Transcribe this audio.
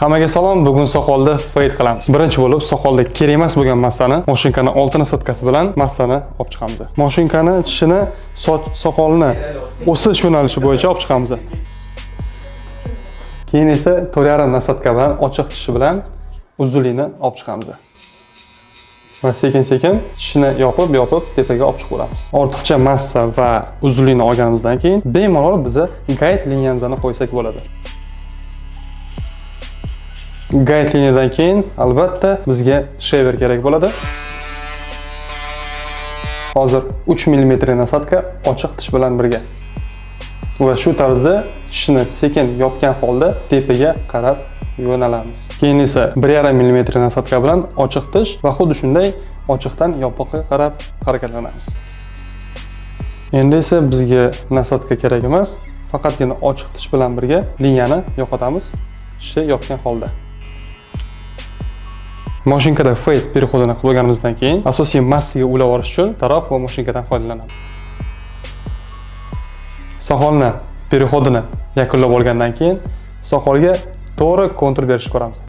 Hammaga salom. Bugun soqolda fade qilamiz. Birinchi bo'lib soqolda kerak emas bo'lgan massani mashinkani olti насадка si bilan massani olib chiqamiz. Mashinkani tishini soqolni o'sish yo'nalishi bo'yicha olib chiqamiz. Keyin esa 4,5 насадка bilan ochiq tishi bilan uzunlikni olib chiqamiz. Va sekin-sekin tishini yopib, yopib tepaga olib chiqaveramiz. Ortiqcha massa va uzunlikni olganimizdan keyin bemalol biza гайд liniyamizni qo'ysak bo'ladi. Гайд liniyadan keyin albatta bizga shaver kerak bo'ladi. Hozir 3 mm насадка ochiq tish bilan birga. Va shu tarzda tishni sekin yopgan holda tepaga qarab yo'nalamiz. Keyin esa 1,5 mm насадка bilan ochiq tish va xuddi shunday ochiqdan yopiqqa qarab harakatlanamiz. Endi esa bizga насадка kerak emas, faqatgina ochiq tish bilan birga liniyani yo'qotamiz, tishni yopgan holda. Mashinkada fade переход ini qilib bo'lganimizdan keyin asosiy massaga ulab olish uchun taroq va mashinkadan foydalanamiz. Soqolni переход ini yakunlab olgandan keyin soqolga to'g'ri kontur berishni ko'ramiz.